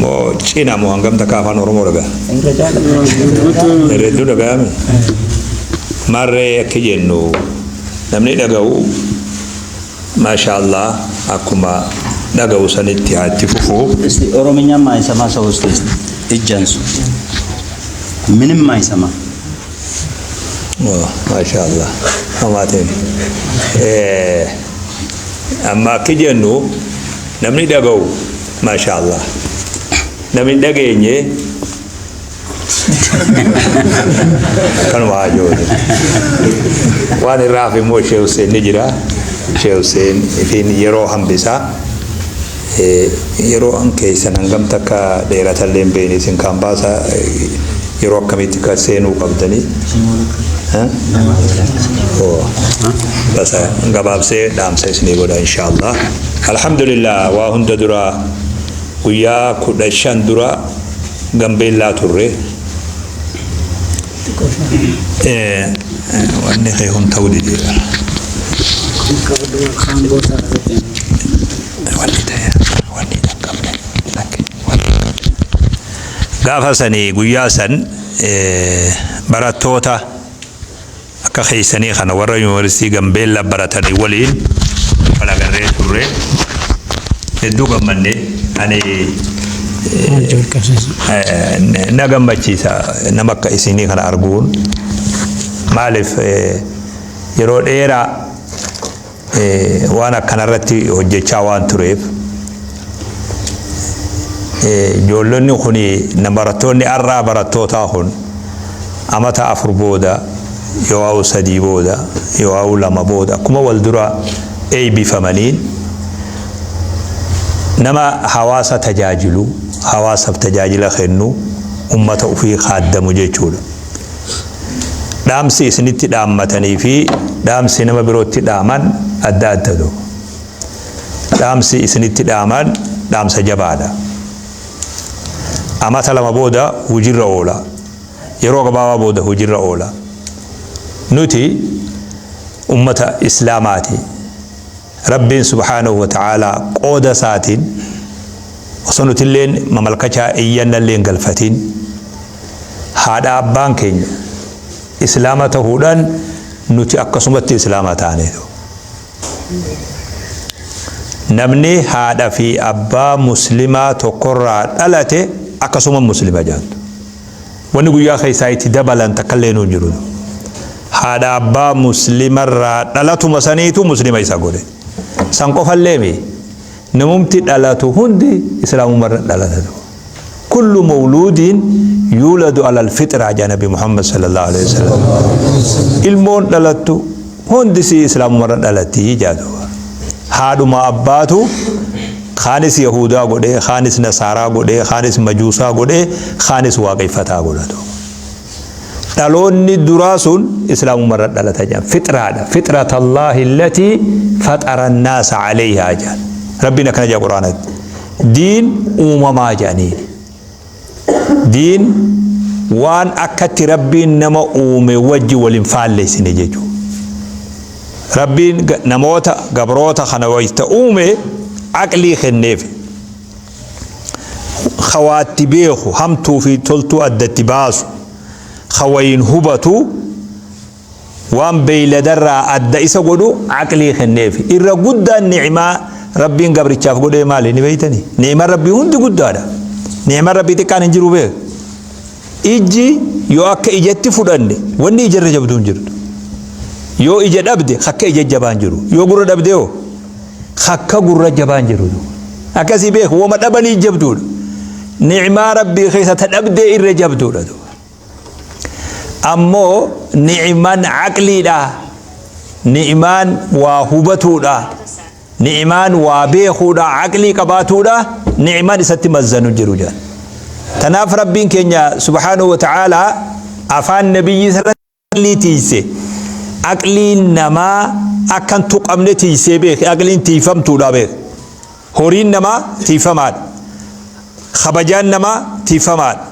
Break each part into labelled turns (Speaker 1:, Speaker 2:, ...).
Speaker 1: Moo cina moo hangam takka afaan Oromoo dhaga'a?
Speaker 2: Irra caala.
Speaker 1: Irra hedduu dhaga'ame. Maarree akka jennu namni dhaga'u maasha Allah akkuma dhaga'u sanitti haa itti fufu.
Speaker 2: እስቲ ኦሮምኛ ማይሰማ ሰው እስቲ እጅ አንሱ። ምንም ማይሰማ።
Speaker 1: Maasha Allah. Hamaateen. Amma akki jennu namni dhaga'u maasha Allah. Namni hin dhageenye kanuma haa jiru. Waan irraa hafe immoo Sheekh Hussein ni jira. Sheekh Hussein ifiin yeroo hambisa. Yeroo an keessan hangam takka dheeratallee hin beekne isin kaan baasa yeroo akkamitti ka seenuu qabdanii. Basa gabaabsee dhaamsa isinii godha inshaallah. Alhamdulillah, waa hunda dura guyyaa 15 dura Gambeellaa turre. Wanni kee kun ta'uu dideera. Wanni ta'e wanni hin qabne lakki wanni hin qabne. Gaafa sanii guyyaa san barattoota akka keessanii kana warra yuunivarsiitii Gambeella baratanii waliin wal agarree turre. Hedduu gammanne. Ani na gammachiisa nama akka isinii kana arguun. Maaliif, yeroo dheeraa waan akkanarratti hojjechaa waan tureef, ijoollonni kun, barattoonni har'aa barattootaa kun amata 4 booda yoo 3 booda yoo 2 booda akkuma wal dura eebbifamaniin nama hawaasa tajaajilu, hawaasaaf tajaajila kennu, ummata ofii kaaddamu jechuudha. Dhaamsi isinitti dhaammatanii fi dhaamsi nama birootti dhaaman adda addatu. Dhaamsi isinitti dhaaman dhaamsa jabaadha. Amata 2 booda hojiirra oola. Yeroo gabaabaa booda hojiirra oola. Nuti ummata Islaamaati. Rabbiin subhaanahu wa ta'aalaa qooda isaatiin osoo nutilleen mamalkachaa iyyannallee hin galfatiin haadha abbaan keenya Islaama ta'uudhaan nuti akkasumatti Islaama taaneetu. Namni haadha fi abbaa muslimaa tokkorraa dhalate akkasuma muslima jaantu. Wanni guyyaa keessaa itti dabalan takkallee nu hin jiru. Haadha abbaa muslimarraa dhalatuma saniitu muslima isa godhe. San qofallee mi namumti dhalatu hundi islaamumarra dhalata. Kullu mawluudin yuuladu alal fixraa jaa Nabi Muhammad sallallahu alaihi wasallam. Ilmoon dhalattu hundi si islaamumarra dhalatti jaa duuba. Haadhuma abbaatu kaanis Yahudaa godhee, kaanis Nasaaraa godhee, kaanis Majuusaa godhee, kaanis Waaqeffataa godhatu. Dhaloonni duraa sun islaamumarra dhalata jedhan. Fixraadha. Fixratallaahi allatii faxara annaasa alayhaa jedhan. Rabbiin akkana jedha Qur'aanatti. Diin uumamaa jedhaniin. Diin waan akkatti Rabbiin nama uume wajji wal hin faallessine jechuudha. Rabbiin namoota gabroota kana wayta uume aqlii kenneef. Ka waa itti beeku, hamtuu fi toltuu adda itti baasu, ka wayiin hubatu, waan beeyladarraa adda isa godhu aqlii kenneef. Irra guddaan ni'imaa Rabbiin gabrichaaf godhee maali ni beeytanii? Ni'imaan Rabbii hundi guddaadha. Ni'imaan Rabbii xiqqaan hin jiru beek. Ijji yoo akka ijatti fudhanne wanni ijarra jabdu hin jirtu. Yoo ija dhabde akka ija jabaa hin jiru. Yoo gurra dhabde hoo akka gurra jabaa hin jiru. Akkasii beeku wama dhabanii jabduudha. Ni'imaa Rabbii keessa ta dhabdee irra jabduudha. Ammoo ni'imaan aqliidha. Ni'imaan waa hubatuudha. Ni'imaan waa beekuudha, aqlii qabaatuudha, ni'imaan isatti mazzanu jiru jedhan. Tanaaf Rabbiin keenya subhaanahu wa ta'aalaa afaan nabiyyi irratti aqlii tiiyse. Aqliin namaa akka hin tuqamne tiiysee beeke. Aqliin tiiyfamtuudha beeke. Horiin namaa tiiyfamaadha. Kabajaan namaa tiiyfamaadha.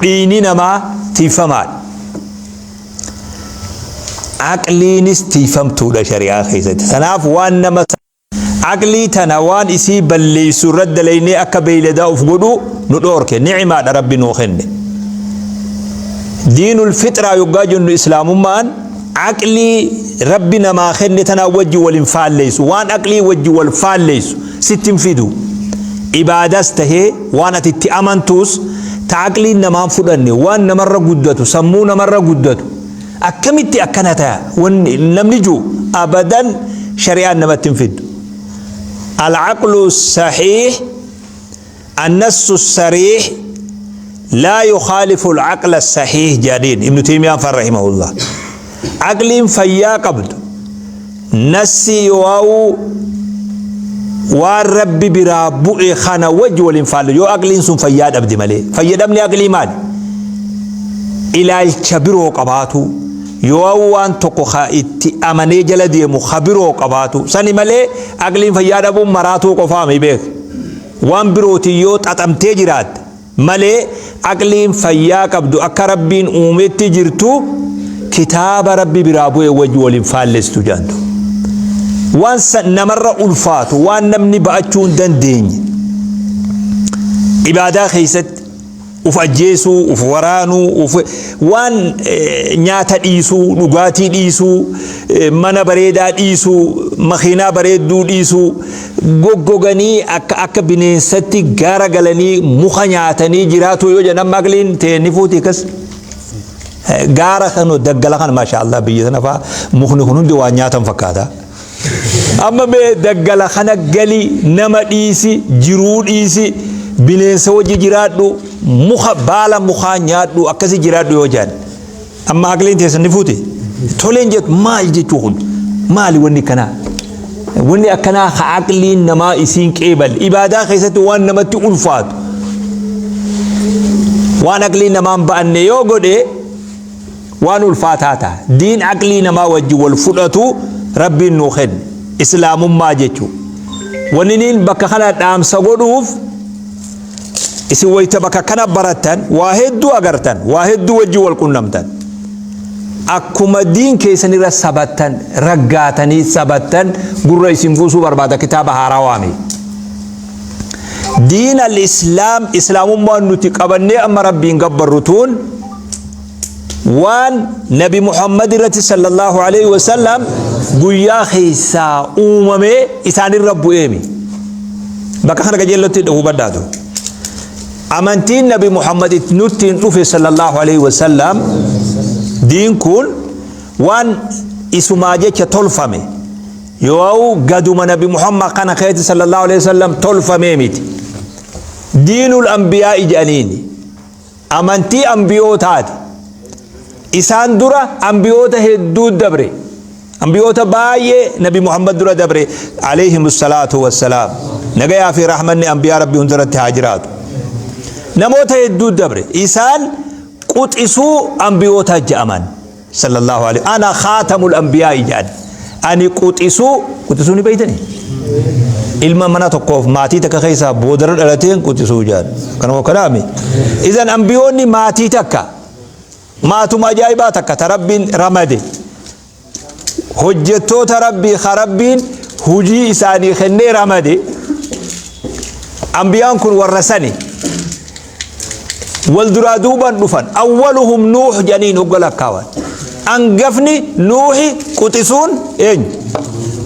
Speaker 1: Dhiiyni namaa tiiyfamaadha. Aqliinis tiiyfamtuudha shari'aa keessatti. Tanaaf waan nama Aqlii tana waan isii balleeysu irra dalaynee akka beeyladaa uf godhu nu dhoorke. Ni'imaadha Rabbi nuu kenne. Diinul fixraa yoggaa jennu, islaamummaan aqlii Rabbi namaa kenne tanaa wajji wal hin faalleessu. Waan aqlii wajji wal faalleessu sitti hin fidu. Ibaadas tahee waan ati itti amantuus, ta aqliin namaan fudhanne, waan namarra guddatu, sammuu namarra guddatu, akkamitti akkana ta'a wanni namni jiru, abadan shari'aan namatti hin fiddu. العقل الصحيح، النص الصريح لا يخالف العقل الصحيح jedhan ابن تيمية رحمه الله. عقل fayyaa qabdu nassi yoo waan Rabbi biraa bu'e kana wajji waliin faallu, yoo aqliin sun fayyaa dhabde malee. Fayyadamni aqlii maali? Ilaalcha biroo qabaatu, yoo waan tokko ka itti amanee jala deemu ka biroo qabaatu sani malee, aqliin fayyaa dhabuun maraatuu qofaami beek. Waan birootiin yoo xaxamtee jiraatte malee, aqliin fayyaa qabdu akka Rabbiin uumetti jirtu kitaaba Rabbi biraa bu'e wajji waliin faallestu jaantu. Waan namarra ulfaatu, waan namni ba'achuu hin dandeenye, ibaadaa keessatti uf ajjeesuu, uf waraanuu, uf waan nyaata dhiisuu, dhugaatii dhiisuu, mana bareedaa dhiisuu, makiinaa bareedduu dhiisuu, goggoganii akka bineensatti gaara galanii muka nyaatanii jiraatu yoo jedhan, aqliin ta'e ni fuuti akkas. Gaara kan daggala kana, maasha Allah, biyya sana fa'aa mukni kun hundi waan nyaatan fakkaata. Amma mee daggala kana gali, nama dhiisi, jiruu dhiisi, bineensa wajji jiraadhu, muka baala mukaa nyaadhu, akkasi jiraadhu yoo jedhan, amma aqliin teessan ni fuuti. Toleen jettu, maal jechuu kun, maali wanni akkanaa? Wanni akkanaa ka aqliin namaa isiin qeebal, ibaadaa keessatti waan namatti ulfaatu, waan aqliin namaan ba'anne yoo godhe, waan ulfaataa ta'a. Diin aqlii namaa wajji wal fudhatu Rabbiin nuu kenne, islaamummaa jechuu. Wanni niin bakka kana dhaamsa godhuuf, isin wayta bakka kana barattan waa hedduu agartan, waa hedduu wajji wal qunnamtan. Akkuma diin keessan irra sabattan, raggaatanii sabattan, gurra isin buusuu barbaada kitaaba haaraa waame. Diin al-islaam, islaamummaan nuti qabannee amma Rabbiin gabbarru tuun, waan Nabi Muhammad irratti sallallahu alaihi wasallam guyyaa keessaa uumamee isaanirra bu'eemi. Bakka kana qajeellotti hubadhaatu. Amantiin Nabi Muhammad nuttiin dhufe sallallahu alaihi wasallam, diin kun waan isumaa jecha tolfame yoo gaduma Nabi Muhammad kana keessa sallallahu alaihi wasallam tolfamee miti. Diinul anbiyaa jedhaniini. Amantii ambiyootaati. Isaan dura ambiyoota hedduu dabre. Ambiyoota baay'ee Nabi Muhammad dura dabre alayhimu salaatu wassalaam. Nagayaa fi rahmanni ambiyaa Rabbi hundarratti haa jiraatu. Namoota hedduu dabre. Isaan quxisuu ambiyoota jedhaman. Sallallahu alaihi, ana khaatamul anbiyaa jedhan. Ani quxisuu, quxisuu ni beeytani? Ilma mana tokkoof maatii takka keessaa boodara dhalateen quxisuu jedhan. Kanuma kanaami. Idan ambiyoonni maatii takka, maatuma ajaa'ibaa takka ta Rabbiin ramade. Hojjettoota Rabbii ka Rabbiin hujii isaanii kennee ramade. Ambiyaan kun warra sani. Wal duraa duuban dhufan. Awwaluhum Nuux jedhaniin hogga lakkaawan. Angafni Nuuhi, quxisuun eenyu?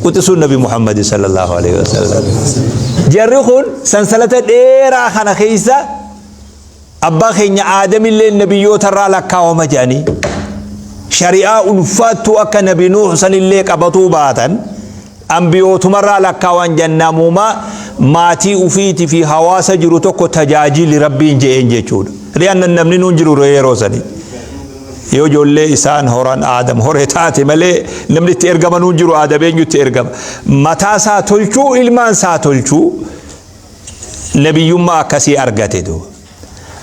Speaker 1: Quxisuun Nabi Muhammad sallallahu alaihi wasallam. Jarri kun sansalata dheeraa kana keessa abbaa keenya Aadamillee nabiyyoota irraa lakkaawama jedhanii, shari'aa ulfaattuu akka Nabi Nuux sanillee qabatuu baatan, ambiyootumarraa lakkaawan jannamuuma maatii ufiitii fi hawaasa jiru tokko tajaajili Rabbiin je'een jechuudha. Li'anna namni nuun jiru yeroo sanii. Yoo ijoollee isaan horan, Aadam hore taate malee, namni itti ergama nuun jiru. Aadam eenyutti ergama? Mataa isaa tolchuu, ilmaan isaa tolchuu, nabiyyummaa akkasii argate duuba.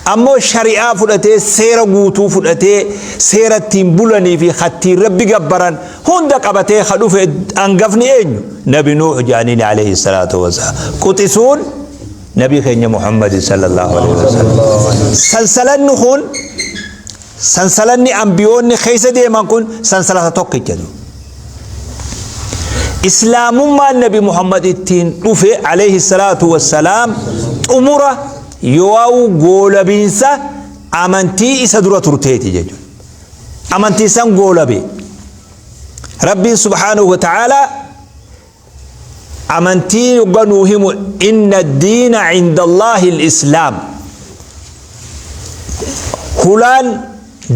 Speaker 1: Ammoo shari'aa fudhatee, seera guutuu fudhatee, seera ittiin bulanii fi kattiin Rabbi gabbaran hunda qabatee ka dhufe hangafni eenyu? Nabi Nuux jedhaniin alayhi salaatu wasalaam. Quxisuun Nabi keenya Muhammad sallallahu alaihi wasallam. Sansalanni kun, sansalanni ambiyoonni keessa deeman kun, sansalata tokkicha. Islaamummaan Nabi Muhammad ittiin dhufe alayhi salaatu wassalaam xumura yoo'u goolabiinsa amantii isa dura turteeti jechuudha. Amantii san goolabe. Rabbiin subhaanahu wa ta'aalaa amantii yogga nuu himu, inna diina cinda Allaahi al-islaam. Hulaan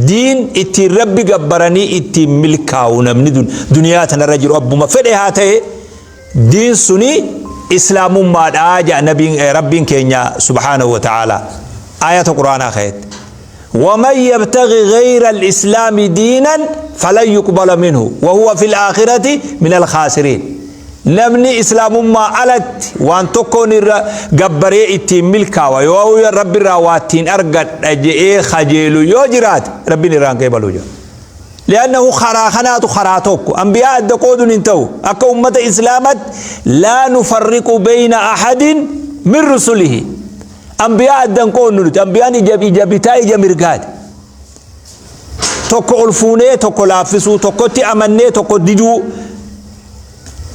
Speaker 1: diin ittiin Rabbi gabbaranii ittiin milkaa'u, namni duniyaa tanarra jiru abbuma fedhe haa ta'e, diin suni islaamummaadha jedha nabiin, Rabbiin keenya subhaanahu wa ta'aalaa ayata quraanaa keessatti. ومن يبتغي غير الإسلام دينا فلن يقبل منه وهو في الآخرة من الخاسرين. Namni islaamummaa alatti waan tokkoon irra gabbaree ittiin milkaawa yoo Rabbi irraa waa ittiin argadha je'ee kajeelu yoo jiraate, Rabbiin irraan qeebaluu jira. لأنه خرا خنات خرا توكو أنبياء الدقود انتو أكا أمة إسلامت لا نفرق بين أحد من رسله. أنبياء الدنقون نلت أنبياء إجاب إجابتا إجا مرقاد tokko ol fuunee, tokko laaffisuu, tokkotti amannee tokko diduu.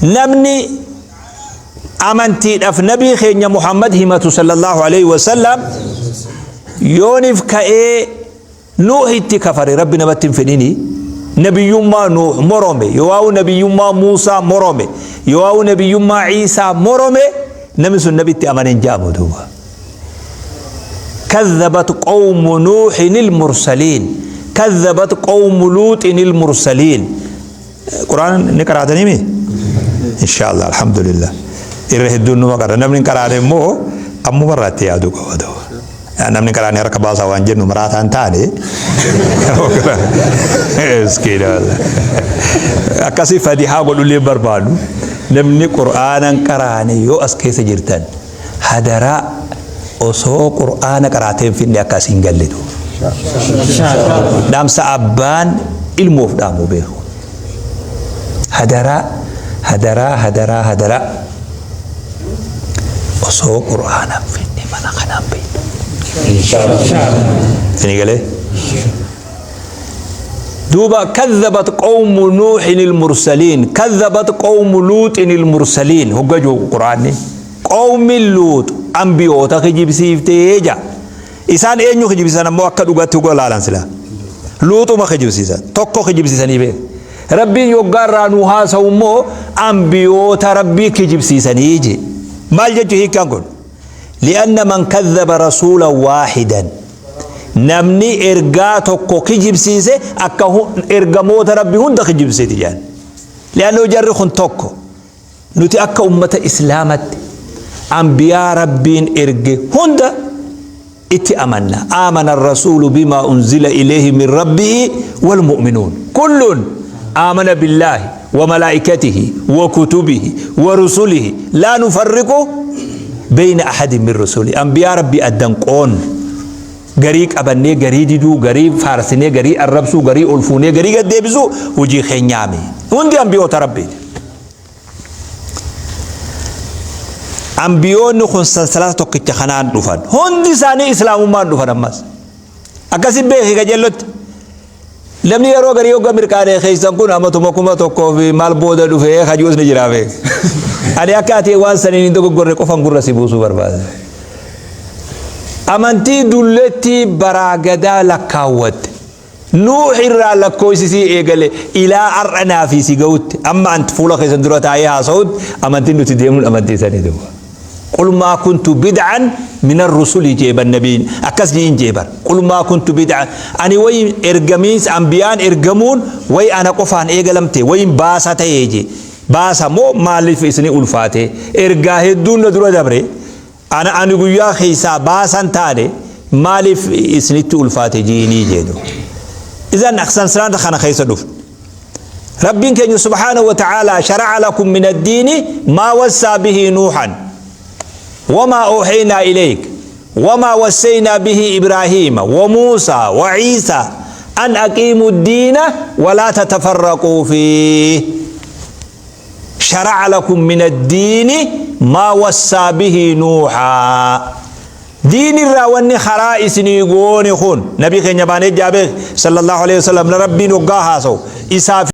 Speaker 1: Namni amantiidhaaf nabii keenya Muhammad himatu sallallahu alaihi wasallam yoonif ka'ee Nuuh itti kafare, Rabbi namatti hin fedhini, nabiyyummaa Nuuh morome yoo'u, nabiyyummaa Muusaa morome yoo'u, nabiyyummaa Iisaa morome, namni sun nabitti amanen jaamu duuba. كذبت قوم نوح المرسلين، كذبت قوم لوط المرسلين. قرآن نقرأ مي إن شاء الله. الحمد لله irra hedduun numa qara. Namni hin qaraane immoo ammuma irratti yaaduu qaba ta'u. Namni qaraane harka baasaa waan jennu maraataa hin taane. Miskiina, akkasii fadihaa godhullee barbaadu. Namni qur'aanan qaraane yoo as keessa jirtan, hadaraa osoo qur'aana qaraatee hin finne akka asiin gallitu. Dhaamsa abbaan ilmoof dhaamu beeku. Hadaraa, hadaraa, hadaraa, hadaraa, osoo qur'aana hin finne mana kanaan beektu. Isinii galee? Duuba كذبت قوم نوح المرسلين، كذبت قوم لوط المرسلين hogga juu qur'aanni, qawmi Luut ambiyoota kijibsiiftee ja. Isaan eenyu kijibsiisan ammoo? Akka dhugatti hogga laalan sila Luuxuma kijibsiisan, tokko kijibsiisanii beek. Rabbiin yoggaa irraa nuu haasa'u immoo ambiyoota Rabbii kijibsiisanii je. Maal jechuu hiikkaan kun? لأن من كذب رسولا واحدا, namni ergaa tokko kijibsiise akka ergamoota Rabbi hunda kijibsiiti jaan. لأنه jarri kun tokko. Nuti akka ummata islaamatti ambiyaa Rabbiin erge hunda itti amanna. آمن الرسول بما أنزل إليه من ربه والمؤمنون كل آمن بالله وملائكته وكتبه ورسله لا نفرق بين أحد من رسله. أنبياء ربي addan qoon garii qabannee garii diduu, garii faarsinee garii arrabsuu, garii ol fuunee garii gad deebisuu hojii keenyaami. Hundi ambiyoota Rabbiiti. Ambiyoonni kun sansalata tokkicha kanaan dhufan. Hundi isaanii islaamummaan dhufan. Ammas akkasi beeki qajeellotti. Namni yeroo garii hogga mirqaanee keessan kun amatuma 1000 fi maal booda dhufee kajuus ni jira beek. Ani akka ati waan saniin hin dogoggorre qofan gurra si buusuu barbaada. Amantii dulletti baraa gadaa lakkaawwatte. Nuux irraa lakkoofsisii eegale ilaa har'a naafii si ga'utti, amma anti fuula keessan dura taa'ee haasa'utti, amantiin nuti deemuun amantii sanii duuba. قل ما كنت بدعا من الرسل jeeban nabiin akkas jiin jeeban. قل ما كنت بدعا, ani way ergamiins ambiyaan ergamuun way ana qofaan eegalamte, wayin baasa ta'ee je. Baasa moo maaliif isinii ulfaate? Ergaa hedduun na dura dabre, ana ani guyyaa keessaa baasan taane, maaliif isinitti ulfaate jiinii jedhu. إذن sansalaan kana keessa dhufu. Rabbiin keenya سبحانه وتعالى شرع لكم من الدين ما وصى به نوحا وما أوحينا إليك وما وصينا به إبراهيم وموسى وعيسى أن أقيموا الدين ولا تتفرقوا فيه. شرع لكم من الدين ما وصى به نوحا. دين الراوني خرائسني يقوني خون نبي خينيا باني جابه صلى الله عليه وسلم ربي نقاها سو إسافي.